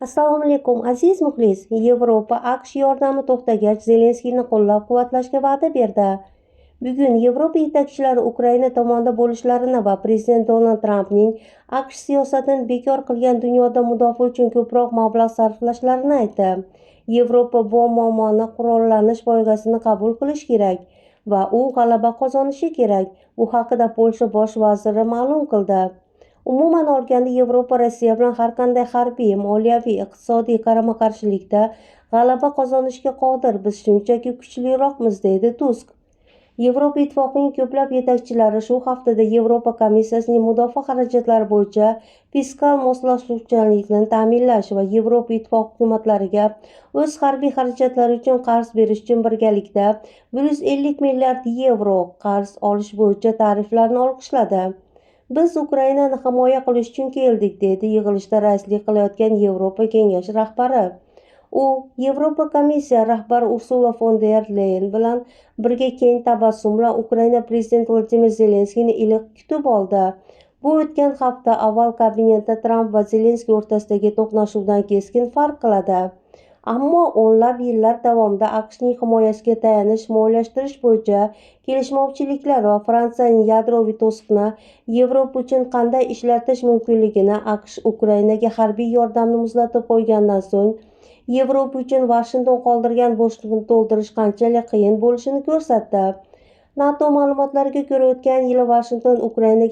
Assalomu alaykum, aziz muxlis. Yevropa AQSh yordami to'xtagach, Zelenskiyni qo'llab-quvvatlashga va'da berdi. Bugun Yevropa yetakchilari Ukraina tomonida bo'lishlarini va prezident Donald Trampning AQSh siyosatini bekor qilgan dunyoda mudofaa uchun ko'proq mablag' sarflashlarini aytdi. Yevropa bu muammoni qurollanish poygasini qabul qilishi kerak va u g'alaba qozonishi kerak. Bu haqida Polsha bosh vaziri ma'lum qildi. Umuman olganda, Yevropa Rossiya bilan har qanday harbiy, moliyaviy, iqtisodiy qarama-qarshilikda g'alaba qozonishga qodir. Biz shunchaki kuchliroqmiz, deydi Tusk. Yevropa Ittifoqining ko'plab yetakchilari shu haftada Yevropa komissiyasining mudofaa xarajatlari bo'yicha fiskal moslashuvchanlikni ta'minlash va Yevropa Ittifoqi hukumatlariga o'z harbiy xarajatlari uchun qarz berish uchun birgalikda 150 milliard yevro qarz olish bo'yicha tariflarni olqishladi. Biz Ukrainani himoya qilish uchun keldik, dedi yig'ilishda raislik qilayotgan Yevropa Kengashi rahbari. U Yevropa komissiya rahbari Ursula fon der Leyen bilan birga keng tabassum bilan Ukraina prezidenti Vladimir Zelenskiyni iliq kutib oldi. Bu o'tgan hafta Oval kabinetda Tramp va Zelenskiy o'rtasidagi to'qnashuvdan keskin farq qiladi. Ammo o'nlab yillar davomida AQShning himoyasiga tayanish moliyalashtirish bo'yicha kelishmovchiliklar va Fransiyaning yadroviy to'siqni Yevropa uchun qanday ishlatish mumkinligini AQSh Ukrainaga harbiy yordamni muzlatib qo'ygandan so'ng Yevropa uchun Vashington qoldirgan bo'shliqni to'ldirish qanchalik qiyin bo'lishini ko'rsatdi. NATO ma'lumotlariga ko'ra, o'tgan yili Vashington Ukrainaga